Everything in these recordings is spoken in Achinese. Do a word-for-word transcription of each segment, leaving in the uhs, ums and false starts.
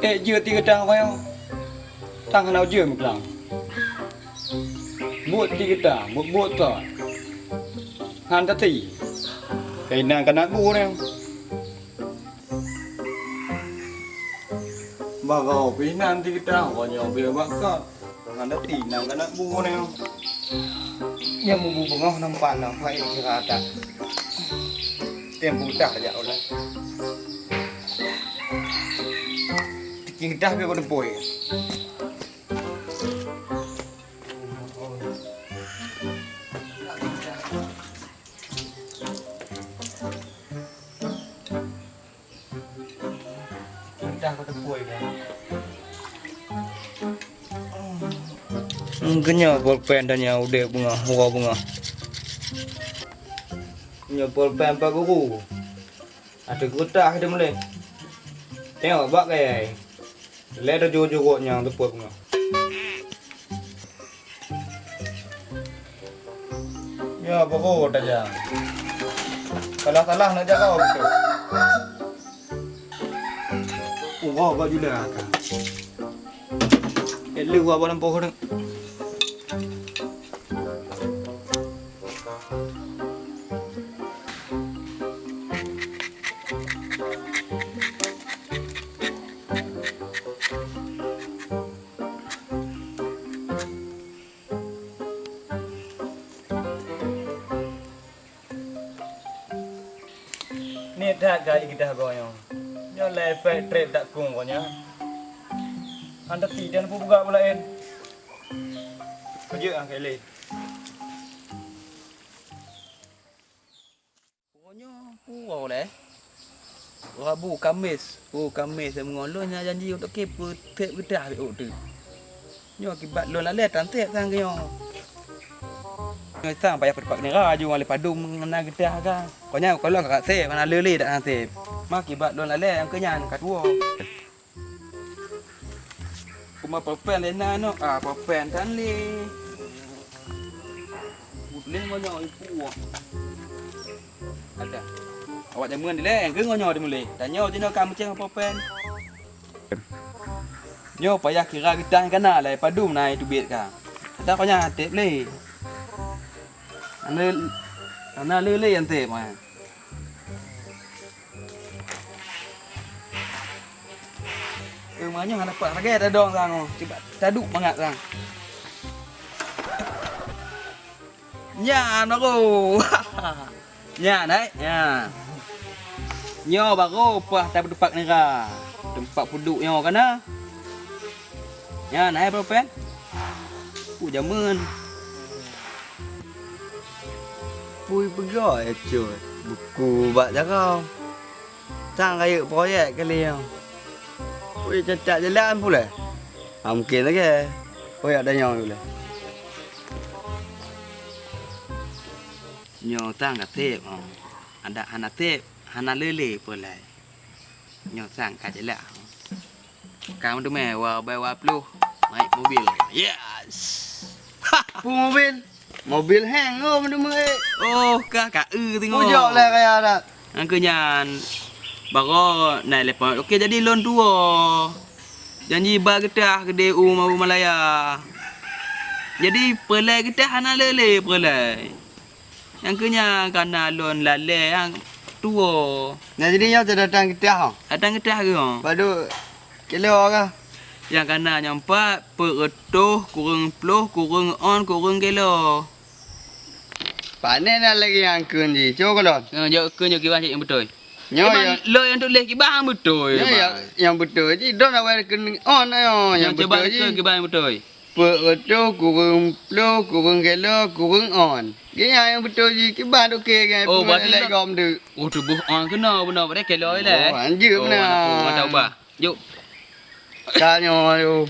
Ék jeuet ti geutah roh nyoe, tang hana jeuet meuklang. Buet ti geutah, buet-buet thon. Han tati. Kainan kana bu nyoe. Barô pih nan ti geutah, roh nyoe beu bak kot. Hana tati nan kana bu nyoe. Nyang mubu beungoh nampak nang hai kira dak. Tem butah jak ulah. Tiking dah ke beu poi. Dah kau tepui dah. Keunyoe pulpen dan nyang udeb beungoh, uroe beungoh. Nyoe pulpen Pak Guru. Ateueh geutah teuh mulai. Tengok bak gaya. Lé teuh jurok-jurok nyang teupot beungoh. Ya, boh tajam. Salah-salah nak jaga beutôi. Uroe bak jula ka. Eh, lu wa balam pohon. Niet that kali geudah goe nyoe. Nyoe lé efek trép dak kung goe nyan. Hana teuti dan peue buga bulaén. Keujeut ah kali. Uroe nyoe, uroe lé. Rabu, Kamis. Oh, Kamis nyang meungon lôn nyang janji untuk ke peutek geudah bek ôk teuk. Nyoe akibat lôn lalée tan seb sang nyoe. Nyoe sang payah peutepak nira aju ngon lé padum na geudah ka. Kon nyan kon lôn ka seb, hana lé-lé dak tan seb. Ma akibat lôn lalée nyang keu nyan ka tuwoe. Kuma pulpen lé na nyoe, ah, pulpen tan lé. Buet lé ngon nyoe ibu. Ada. Awak jameun dilèe, keu ngon nyoe dimulai. Tanyoe jinoe ka meucéh pulpen. Nyoe payah kira geudah kana lé padum na iteubiet ka. Ada ko nyan tép lé. Ana, ana lé-lé nyang tép, ah. Eh, meunyoe hana pat lagèe tadong sang, oh. Cuba taduek mangat sang. Nyan baru. Nyan, eh, nyan. Nyoe baru paih tapeutupat nira. Teumpat peuduek nyoe kana. Nyan, eh, pulpen. Ku jameun. Pui peugah, eh, cut. Buku bak jaroe. Sang rayeuk proyek kali nyoe. Weh, cacak jalan pulèh. Ha, mungken lagèe proyek tanyoe pulèh. Nyoe sang ka seb, ha. Adak hana seb, hana lé-lé pulèh. Nyoe sang ka jeulaih. Ka meuteumé wa bai wa ploh, naik mobil. Yes. Peue mobil? Mobil heng oh meuteumé. Oh, ka ka eu singoh. Ujok lé kaya dak. Nyang keu nyan baroe naik lepon. Oke, jadi lôn tuwoe. Janji ba geutah keudéh u Malaya. Jadi peulai geutah hana lé-lé peulai. Nyang keu nyan kana lôn lalé nyang tuwoe. Nah, jadi nyoe teudatang geutah, oh? Datang geutah keuh, oh. Padum kilo kah? Nyang kana nyang pat, peuet reutôh, kureueng ploh, kureueng on, kureueng kilo. Pane na lagèe nyang kheun jih, coba kalon. Nyoe jok kheun jok kiban cit nyang beutôi. Nyoe kiban nyang lo nyang tuléh kiban nyang beutôi. Nyoe nyang, nyang beutôi jih, don awai kheun on ayo, nyang beutôi jih. Nyoe coba kheun kiban nyang beutôi. Peuet reutôh, kureueng ploh, kureueng kilo, kureueng on. Geuh nyan nyang beutôi jih, kiban oke geuh. Oh, berarti lé gom tu. Oh, tuboh on keunoe bunoe, berarti kilo ilèe. Oh, anjeuk beuna. Oh, mantap ubah. Jok. Ka nyoe, aduh.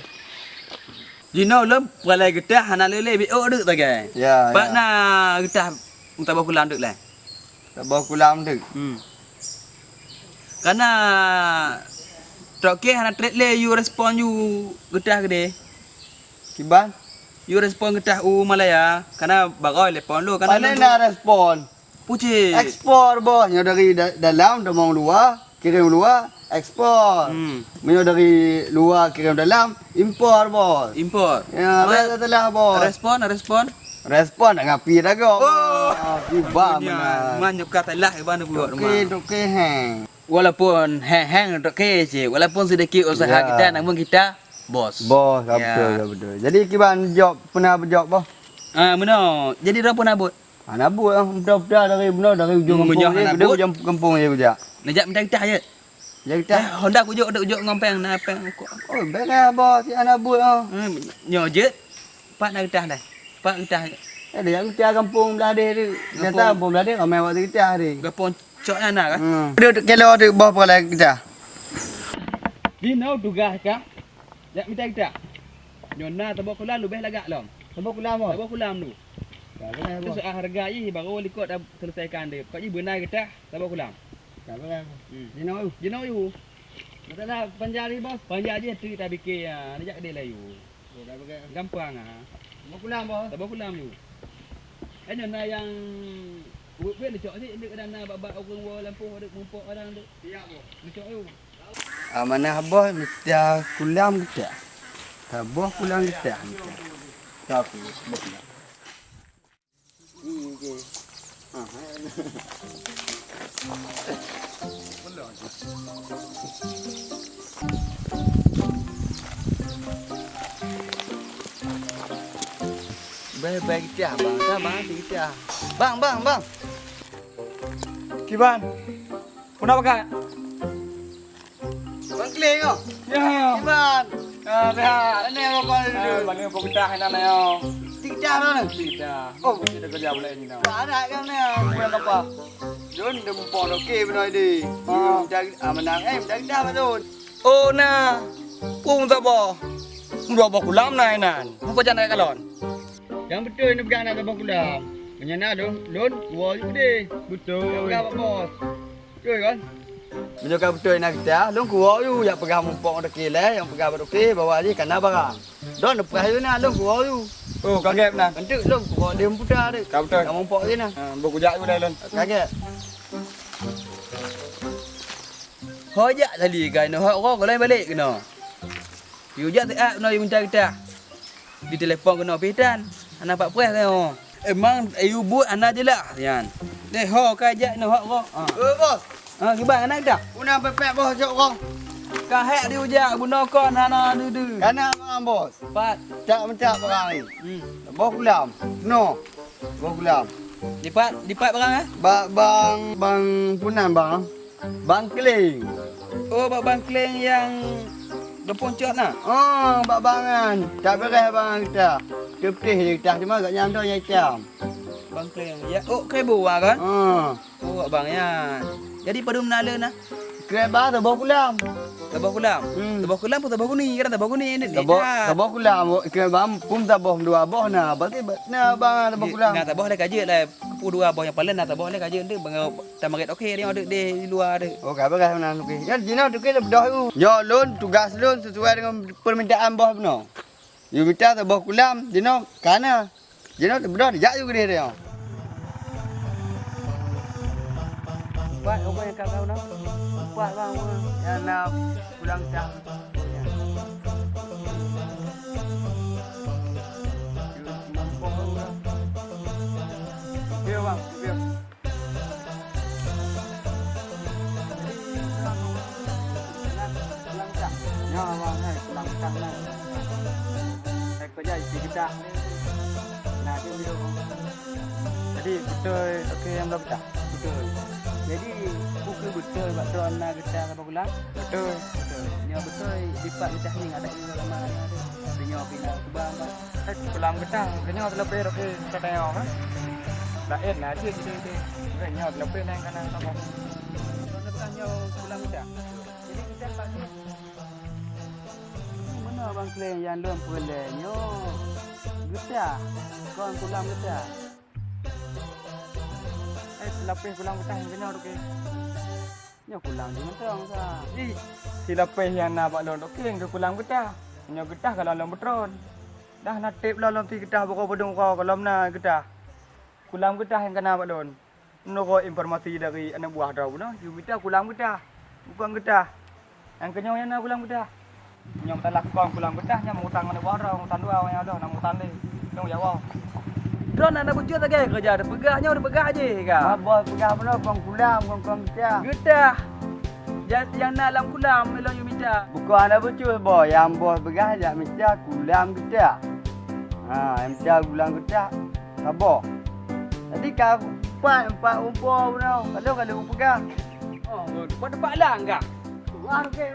Jinoe lom peulai geutah hana lé-lé bit ôk deuk sagai. Ya, ya. Pat na geutah meutabah kulam deuk lé. Tabah kulam deuk. Hmm. Kana trok kèe hana trép lé yue respon yue geutah keudéh. Kiban? Yue respon geutah u Malaya, kana baroe lepon lôn, kana lôn na respon. Pucet. Ekspor, Bos. Nyoe dari da-, dalam tamong luwa, kirim luwa, ekspor. Hmm. Meunyoe dari luwa kirim dalam, impor, Bos. Impor. Ya, Re-, salah, Bos. Respon, respon. Respon nak ngapi dah kok. Oh. Ah, tiba Dunia, meunan. Man nyoe ka salah, iban buat Oke, rumah. Oke, heng. Walaupun heng-heng oke cit, walaupun sedikit usaha Ya. kita, namun kita bos. Bos, Ya. betul, ya, betul. Jadi kiban job, pernah berjob, Bos? Ah, meunoe. Jadi dah pernah buat? Hana buet, ah, muda-muda dari bunoe, dari ujong Hmm, kampung meunyoe je, hana dari buet. ujong kampung je kujak. Neujak mita kitah je. Jak kitah. Eh, Honda kujok, dek kujok ngon peng, na peng. Oh, beres, Bos, si hana buet, ah. Hmm, nyoe jeuet. Pat na kitah dai. Pat kitah. Eh, dia kitah kampung belah deh tu. Kampung. Biasa kampung belah deh, ramai waktu kitah deh. Kampung cok na, na kan? Hmm. Dia kilo tu, Bos, pula kitah. Di nau tugas kah? Jak mita kitah. Nyoe na saboh kulam leubeh lagak lom. Saboh kulam, Bos? Saboh kulam tu. Ka, beres, Bos. Terus harga jih baru likot dah selesaikan deh. Kok jih beuna kitah, saboh kulam. Ka, beres, Bos. Hmm. Jinoe, Bos. Jinoe, Bos. Masalah panja jih, Bos? Panja jih tu kita bikin, ah, neujak keudeh layu. Oh, ka, beres. Gampang, ah. Saboh kulam, Bos? Saboh kulam, Bos. Eh, nyoe na nyang wet-wet neucok cit, dek kadang na bak-bak ureueng woe lampôh, dek mumpok kadang, dek. Siap, Bos. Neucok, Bos. Amanah Bos mita kulam geutah. Saboh kulam geutah mita. Saboh kulam. Bai, bai geutah, Bang. Dah, Bang, geutah. Bang, bang, bang. Kiban. Peue na pakat? Bang Kling, oh. Ya. Iban. Ah, sehat. Ini apa kau Ah, dulu? Bang, apa kita hina na yo? Tidak, mana? Tidak. Oh. Kita kerja boleh ni na. Ada kan ni? Bukan apa? Jun, dia mumpung okey benar ni. Oh. Dia, ah, menang, eh, menang dah, Bang Jun. Oh, na. Pung saboh. Dua boh kulam na inan. Apa jangan kalon? Yang betul ni pegang nak saboh kulam. Menyana lon, lon, kuah deh. Betul. Pegang, Pak Bos. Beutôi kan? Meunyoe ka beutôi na geutah, lôn kuwoe yue jak peugah mumpok toke lé, nyang peugah bak toke bahwa jih ka na barang. Droeneuh peugah yue na, lôn kuwoe yue. Oh, ka gèt na. Enteuk lôn kuwoe lé meuputa deh. Ka beutôi. Ka mumpok jih na. Ha, bôh kujak yue lé lôn. Ka gèt. Ho jak tadi ka inoe, ho roh ka lôn balek keunoe. Yue jak siat keunoe yue mita geutah. Ditelepon keunoe pih tan. Hana pat preh keunoe. Emang yue buet hana jeulaih nyan. Deh ho ka jak inoe hok roh. Ha. Eh, Bos. Ha, kiban hana geutah? Peue na pepek Bos jok roh. Ka hék di ujak bunoe kon hana deuh-deuh. Kana barang, Bos. Pat. Tak meuntak barang ni. Hmm. Boh kulam. No. Boh kulam. Dipat, dipat barang, eh? Bak bang, bang punan bang. Bang Kling. Oh, bak Bang Kling nyang geupuncok na? Oh, bak bang nyan. Tak beres bang kita. Putih je kita cuma agak nyang tu nyang itam. Bang Kling. Ya, oh, keu buah kan? Oh. Oh, bak bang nyan. Jadi padum na le na? Keu bang saboh kulam. Saboh kulam. Hmm. Saboh kulam pun saboh guni, kan saboh guni ni. Saboh, saboh kulam, keu bang pun saboh dua boh na. Berarti na bang saboh kulam. Na saboh le ka jeuet le. Peuet dua boh nyang paléng na saboh lé ka jeuet deuh, beungoh tamarit oke, nyoe deuh di luwa deuh. Oh, ka beureh meunan oke. Nyan jinoe toke lôn beudôh yue. Nyoe lôn tugaih lôn sesuai deungon peumintaan boh bunoe. Yue mita saboh kulam, jinoe ka na. Jinoe lôn beudôh dijak yue keudeh nyoe. Empat, oke, nyang ka kau na. Empat bang, bang. Nyang na kulam cah. Dia bang, dia. Nyoe bang, hai, pulang petang nah. Hai, kau jadi isi kita. Nah, dia dia. Jadi betul, oke, nyang belah petang. Betul. Jadi bukan betul bak tuan na kita Pulang? Beutôi. Beutôi. Nyoe beutôi dipat geutah ngieng adak nyoe lama nyoe tu. Meunyoe pih na keubah, Bang. Eh, pulang geutah, meunyoe teulapeh rot, eh, ka tayong, eh. Laén na cit, cit, cit. Eh, nyoe teulapeh nyan ka na saboh. Nyoe bukan nyoe pulang geutah. Jadi geutah pat nyoe. Meunoe Bang Kleng nyang lôn peureulèe nyoe. Geutah, kon pulang geutah. Eh, teulapeh pulang geutah nyoe, oke. Nyoe kulang jimeuntong sa. Ih, silapeh nyang na bak lôn, oke, keu kulang geutah. Nyoe geutah ka lôn lôn beutron. Dah na tép lôn lôn ti geutah bukon peudong uroe ka lôn na geutah. Kulang geutah nyang ka na bak lôn. Meunurot informasi dari aneuk buah droe bunoe, yue mita kulam geutah. Bukon geutah. Nyang keunyoe nyan na kulam geutah. Nyoe meusalah kong kulam geutah, nyan meutang aneuk buah droe, meutang dua awai nyan, nyan meutang lé. Nyoe jawoe. Droeneuh na bucue sagai keureuja, teupeugah nyoe teupeugah jih ka. Bah boh peugah bunoe kong kulam, kong, kong geutah. Geutah. Nyang na lam kulam ilôn yue mita. Bukon hana bucue boh, nyang boh peugah jak mita kulam geutah. Ha, nyang mita kulam geutah saboh. Jadi ka empat, empat umpok bunoe. Ka lheueh, ka lheueh kupeugah. Oh, empat, empat lang kah? Wah, okey.